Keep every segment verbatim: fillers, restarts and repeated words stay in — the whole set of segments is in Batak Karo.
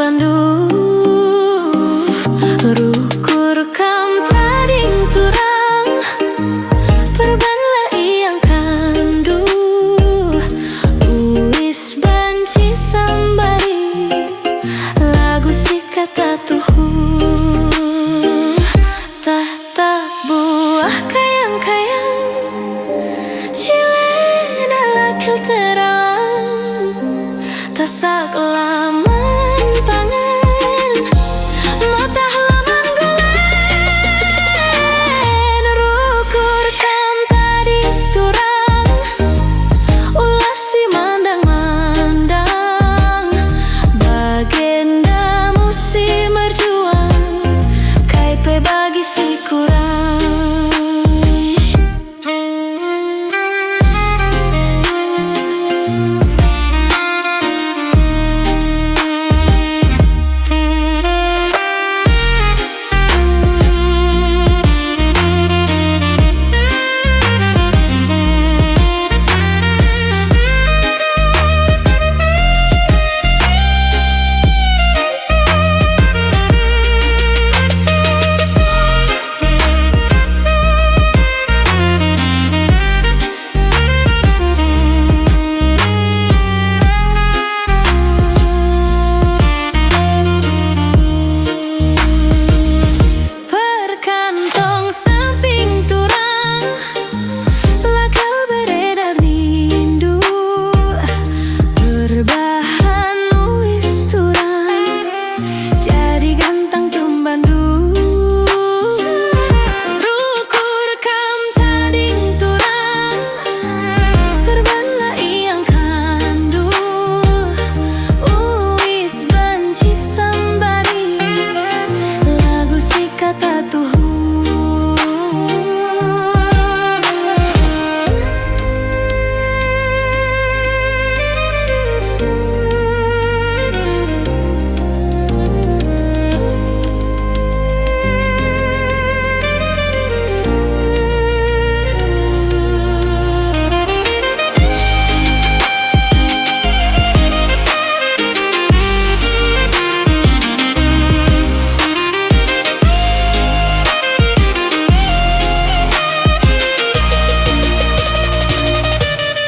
Nduh, rukur kam tading turang, perbanlah iangkandu, uis banci sambari, lagu si kata tuhu. Tah, tah, buah kayang-kayang, cilena lakil teralang, tasak laman pangan, matah laman gulen, rukur kam tading turang, ulas si mandang-mandang, bagenda musi merjuang, kai pe bagi si kurang. Perkantong samping turang, lakal beredar nindu, berbahan uis turang, jadi gantang tumbandu. Rukur kam tading turang, perbanlah iangkandu, uis banci sambari, lagu si kata tuhu.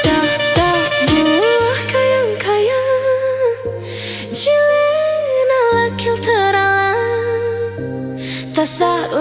Tah, tah, buah kayang-kayang, cilena lakil teralang, tasak